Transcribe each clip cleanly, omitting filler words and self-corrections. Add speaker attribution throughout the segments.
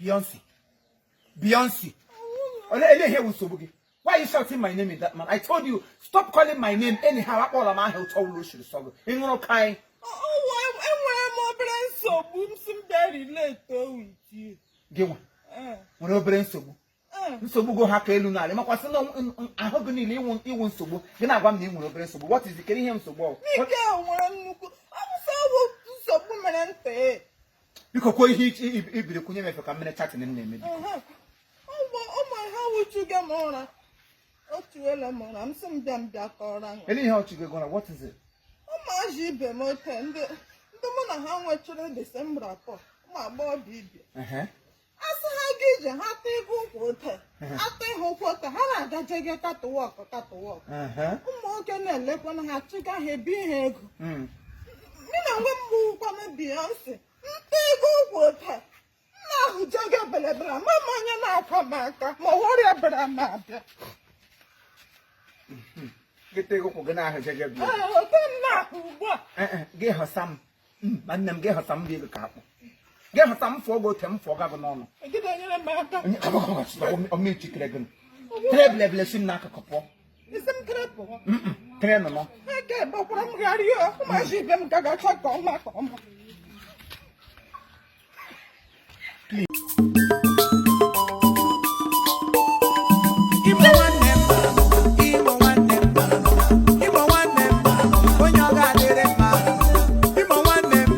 Speaker 1: Beyonce. Beyonce. Ole ihe wụ nsogbu gị? Why are you shouting my name in that manner? I told you, stop calling my name anyhow. Akpọla m aha otu ọwụla o shiri sọ gị. Ị ṅụrụ kaị?
Speaker 2: Enwere m obere nsogbu m sị m bịa relate with you.
Speaker 1: Gị nwa nwere obere nsogbu. Nsogbu go ha ka elu n'ala. Makwasị na ahụ gị niile ị wụ nsogbu. Gị na-agwa m na ị nwere obere nsogbu. What is it? Kedu ihe nsogbu ọ?
Speaker 2: Miguel nwere nnukwu ọbụsọ nsogbu mere nte.
Speaker 1: Biko kwuo ihe ibiri kwunye m efe ka m mere chatting m na-eme.
Speaker 2: Ụmụ ha wuchugo m ụra, o chuela m ụra, m sị m bịa m bịa kọrọ ha.
Speaker 1: Ele ihe ọ chugo gị ụra? What is it?
Speaker 2: Ụmụazị ibe m ote ndị mụ na ha nwechara the same rapport, ụmụ agbọghọbịa ibe asị ha ga ije ha ta igu ụkwụ ote ata ịhụ ụkwụ ote ha na-aga jege catwalk catwalk. Ụmụ nwoke na-elekwana ha chịga ha ebi ha ego. Mụ na onwe m bụkwanụ Beyonce nta ego ụkwụ ote m na-ahụ jege belebere ma m onye na-akwa m aka ma ọrịa bịara m abịa.
Speaker 1: Gị ta ego ụkwụ gị na-ahụ jege bịa.
Speaker 2: Ote m na-ahụ ugbu a.
Speaker 1: Gị họsa m ma nne m gị họsa m dị ego ka akpụ gị họsa m fụọ gị ote m fụọ gị n'ọnụ. Ọmechikere gị tere belebele si m n'akụkụ pụọ.
Speaker 2: Isi m kere pụọ.
Speaker 1: Tere nọ nọ.
Speaker 2: Eke gbakwara m gharị ụmụazị ibe m gagacha ka ọma ka ọma.
Speaker 3: Imo nwanne m, Imo nwanne m, Imo nwanne m, onye ọ ga-adịrị mma. Imo nwanne m,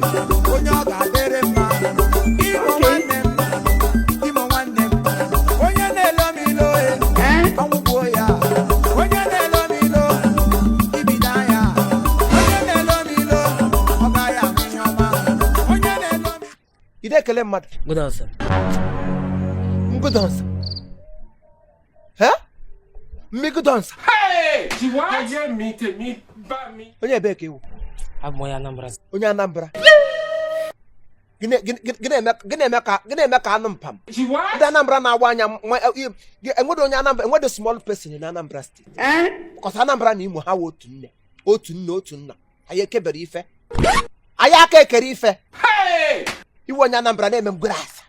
Speaker 3: onye ọ ga-adịrị mma. Imo nwanne m, Imo nwanne m, onye na-elo m ilo e, ọnwụ gbuo ya. Onye na-elo m ilo, ibido ya. Onye na-elo m ilo, ọ gaghị ahụ ihe ọma. Onye na-elo m
Speaker 4: Ide ekele mmadụ.
Speaker 5: Good answer.
Speaker 4: Good answer. He? Mmi good answer.
Speaker 6: Ayé mi tèmi bá mi.
Speaker 4: Onye ebee ka ị wụ?
Speaker 5: Abụ m onye Anambra.
Speaker 4: Onye Anambra. Gị na-eme ka anụ mpam. Ndị Anambra na-awa anya enwedo onye Anambra enwedo small person na Anambra steeti. Because Anambra na Imo ha wụ otu nne, otu nne, otu nna. Anyị ekebere ife. Anyị aka ekere ife. Ị wụ onye Anambra na-eme m gwere asa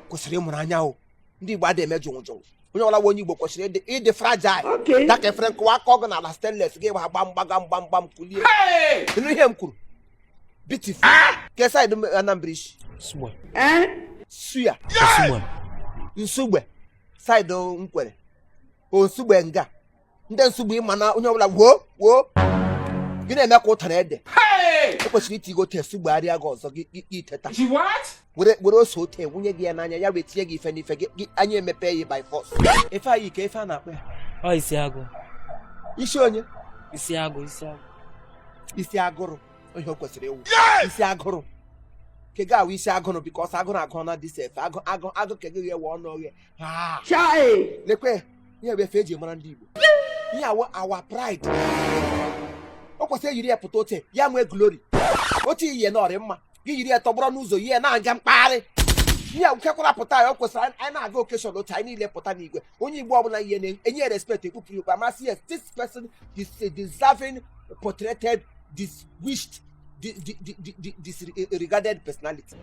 Speaker 4: kwesịrị ịmụrụ anya o ndị Igbo adịghị eme jụnwụ jụnwụ onye ọbụla onye Igbo kwesịrị ịdị fragile daka efere nkụwa aka ọgụ n'ala stainless gị gba gbam gbagam gbam gbam kulie. Ịnụ ihe m kwuru? Beautiful ke side Anambra i shi suya Nsugbe side Nkwere o Nsugbe nga ndị Nsugbe ịma na onye ọbụla woo woo gị na-eme ka ụtara ede ekwesịrị iti gị ote sugbarịa gị ọzọ gị iteta were were ose ote wunye gị ya n'anya ya wee tinye gị ife n'ife gị anya emepe ya by force ife anyị ka ife a na-akpọ ya
Speaker 5: ọ isi agụ
Speaker 4: isi onye
Speaker 5: isi agụ isi agụ
Speaker 4: isi agụrụ ihe o kwesịrị ịwụ isi agụrụ ke gị awụ isi agụrụ because agụrụ agụ na dị sef agụ agụ agụ ke gị ghewe ọnụ oghe lekwe ihe bụ efe eji mara ndị Igbo ihe awụ our pride o kwesịrị eyiri ya pụta ote ya nwee glory otu ihe na ọrị mma gị yiri ya tọgbọrọ n'ụzọ ihe na-aga mkpagharị ihe nkekwara pụta ya o kwesịrị anyị na-aga occasion otu anyị niile pụta n'igwe onye Igbo ọbụla ihe na-enye respect ekpupụrụ ikpe amasị yes this person is a deserving portraited distinguished disregarded personality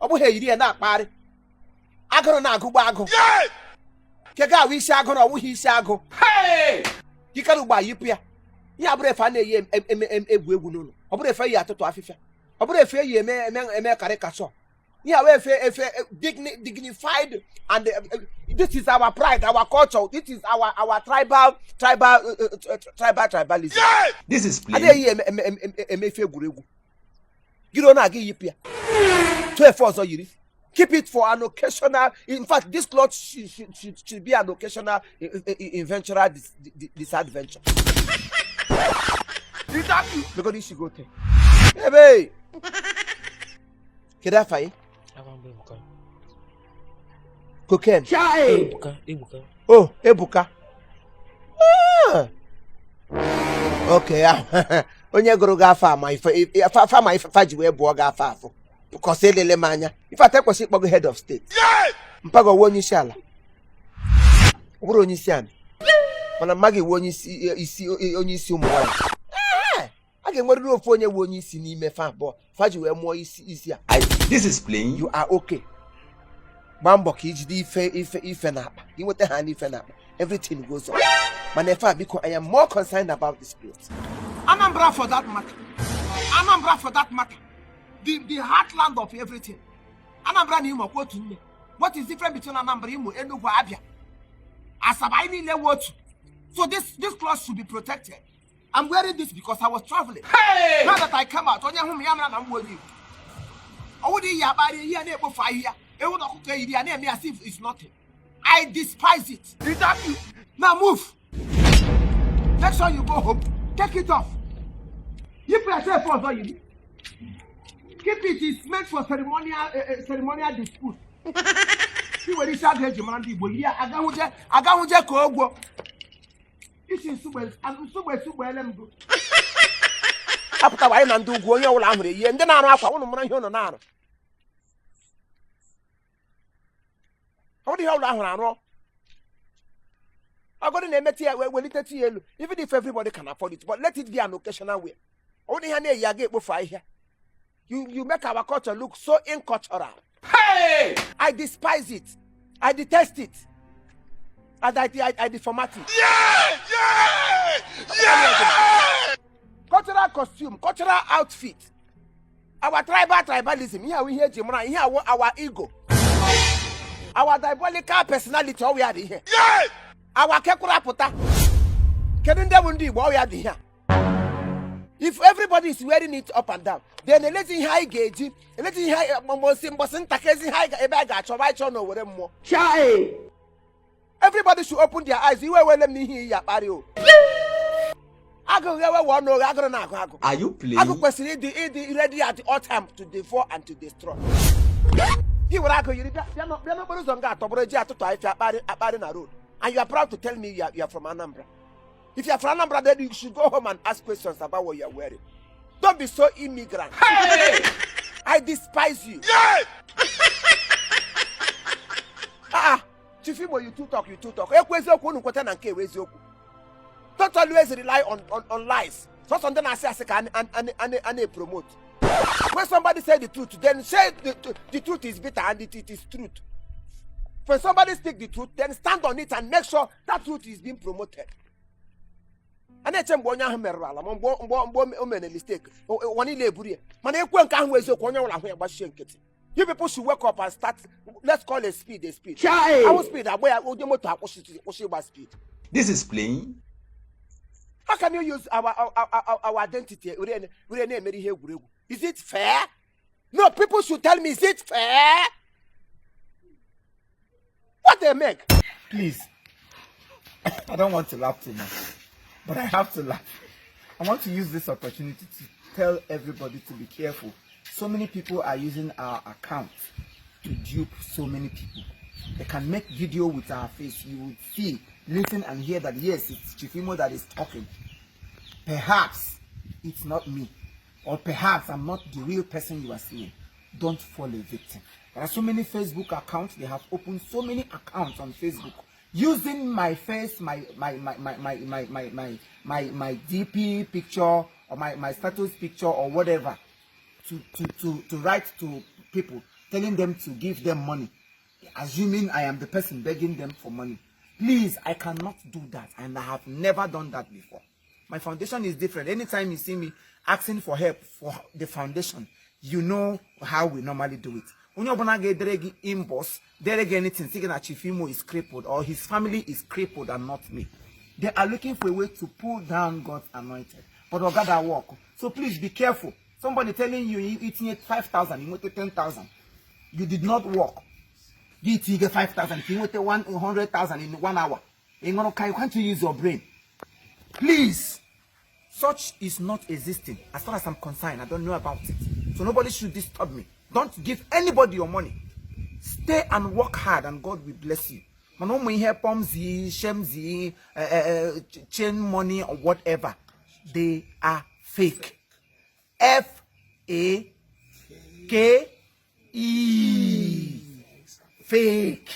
Speaker 4: ọ bụghị eyiri ya na-akpagharị agụrụ na-agụgbu agụ nke gị awụ isi agụrụ ọ wụghị isi agụ jikere ugbo a yipụ ya ihe abụrụ efe a na-eyi egwu egwu n'ụlọ ọ bụrụ efe eyi atụtụ afịfịa ọ bụrụ efe eyi eme eme eme karikachọ ihe awụ efe efe dignified and this is our pride, our culture, this is our tribal tribal tribal tribalism.
Speaker 7: This is
Speaker 4: plain. Adịghị eme eme efe egwuregwu gịrị ọ na-aga yipụ ya tụọ efe ọzọ yiri. Keep it for an occasional. In fact, this cloth should be an occasional inventural disadventure. Because isi go te. Ebe. Kedu afa gị? Cocaine.
Speaker 5: Ebuka, Ebuka.
Speaker 4: Oh, Ebuka. Ah. Okay. Onye gụrụ gị afa ama ife afa ma ife fa ji wee bụọ gị afa afọ. Because elele m anya in fact ekwesịrị ịkpọ gị head of state mpa gị ọ wụ onye isi ala ọ bụrụ onye isi ala mana mma gị wụ onye isi isi onye isi ụmụ nwaanyị. A ga-enwerịrị ofu onye wu onye isi n'ime fa abụọ fa ji wee mụọ isi isi a.
Speaker 7: This is playing.
Speaker 4: You are okay. Gbaa mbọ ka ijide ife ife ife n'akpa, ka ị nweta ha n'ife n'akpa, everything goes on. Mana efe a, biko, I am more concerned about this place, Anambra for that matter. Anambra for that matter, the heartland of everything. Anambra na Imo kwa otu nne. What is different between Anambra, Imo, Enugu, Abia, Asaba? Anyị niile wụ otu. So this cloth should be protected. I'm wearing this because I was traveling.
Speaker 1: Hey!
Speaker 4: Now that I come out, onye hụ m ya mara na m bụ onye Igbo. Ọwụ dị iyi akparị ihe a na-ekpofu ahịhịa, ewu na ọkụkọ eyiri ya na-eme as if it's nothing. I despise it. Now move. Make sure you go home, take it off. Yipụ ya sef ọzọ yiri. Keep it. It's meant for ceremonial dispute. I were isi agụ eji mara ndị Igbo yiri ya agahụje agahụje ka ogwo isi nsugbe nsugbe sugbeele m gụ apụtawa. Anyị na ndị ugwu, onye ọbụla ahụrụ eyie. Ndị na-arụ akwa, ụnụ mara ihe ụnụ na-arụ. Ọ bụrụ ihe ọbụla ahụrụ arụ agọdị na-emetụ ya wee welite ya elu. Even if everybody can afford it, but let it be an occasional wear. Ọ bụrụ ihe a na-eyi aga ekpofu ahịhịa, you make our culture look so incultural.
Speaker 1: Hey!
Speaker 4: I despise it. I detest it and I deformat it. Cultural costume, cultural outfit, our tribal tribalism, ihe awụ ihe eji mara ihe awụ our ego, our diabolical personality. Ọwụ ya dị ihe our kekwuru apụta. Kedu ndị bụ ndị Igbo? Ọwụ ya dị ihe a. If everybody is wearing it up and down, then elezi ihe anyị ga-eji elezi ihe anyị mgbọsị mgbọsị ntakịrị ihe anyị ebe anyị ga-achọ anyị chọọ na owere mmụọ. Everybody should open their eyes. Iwe wele m n'ihe iyi akparị o. Agụ ghewe wee ọnụ oghe, agụrụ na-agụ agụ.
Speaker 7: Are you
Speaker 4: Agụ
Speaker 7: playing?
Speaker 4: Kwesịrị ịdị ready at all time to devour and to destroy. Gị were agụ yiri bịa bịa bịa n'okporo ụzọ nga atọgbọrọ ji atụtụ ahịfịa akparị akparị na road, and you are proud to tell me you are from Anambra. If you are from Anambra, then you should go home and ask questions about what you are wearing. Don't be so immigrant. I despise you. Ah, Chief Imo, you too talk, you too talk. Ekwu eziokwu, unu kweta na nke ewu eziokwu. Don't always rely on lies. Sọsọ ndị na-asị asị ka a na-epromote. When somebody say the truth, then say the truth is bitter and it is truth. When somebody speak the truth, then stand on it and make sure that truth is being promoted. A na-eche mgbe onye ahụ merụrụ ala ma mgbe o mere mistake, ụwa niile eburu ya. Mana ekwe nke ahụ eziokwu, onye ọbụla ahụ ya gbachie nkịtị. You people should wake up and start. Let's call a speed a speed. Ahụ speed agba ya, onye moto akwụsị kwụsị ịgba speed.
Speaker 7: This is playing.
Speaker 4: How can you use our identity were na-emere ihe egwuregwu? Is it fair? No, people should tell me, is it fair? What they make?
Speaker 1: Please, I don't want to laugh too much, but I have to laugh. I want to use this opportunity to tell everybody to be careful. So many people are using our account to dupe so many people. They can make video with our face. You would see, listen, and hear that yes, it's Chief Imo that is talking. Perhaps it's not me, or perhaps I'm not the real person you are seeing. Don't fall a victim. There are so many Facebook accounts. They have opened so many accounts on Facebook using my face, my DP picture or my status picture or whatever to write to people, telling them to give them money, assuming I am the person begging them for money. Please, I cannot do that, and I have never done that before. My foundation is different. Anytime you see me asking for help for the foundation, you know how we normally do it. Onye ọbụla ga-edere gị inbox, dere gị anything, sị gị na Chief Imo is crippled or his family is crippled and not me. They are looking for a way to pull down God's anointed. But ọ gada work. So please be careful. Somebody telling you itinye 5,000, you nweta 10,000. You did not work. Gị tinye 5,000, ka ị nweta 100,000 in one hour. Ị ṅụrụ ka you can't use your brain. Please, such is not existing. As far as I'm concerned, I don't know about it. So nobody should disturb me. Don't give anybody your money. Stay and work hard and God will bless you. Mana ụmụ ihe Ponzi, shemzi, chain money or whatever, they are fake. F A K E. Fake.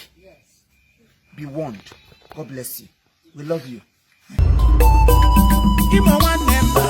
Speaker 1: Be warned. God bless you. We love you.
Speaker 3: Imo nwanne m.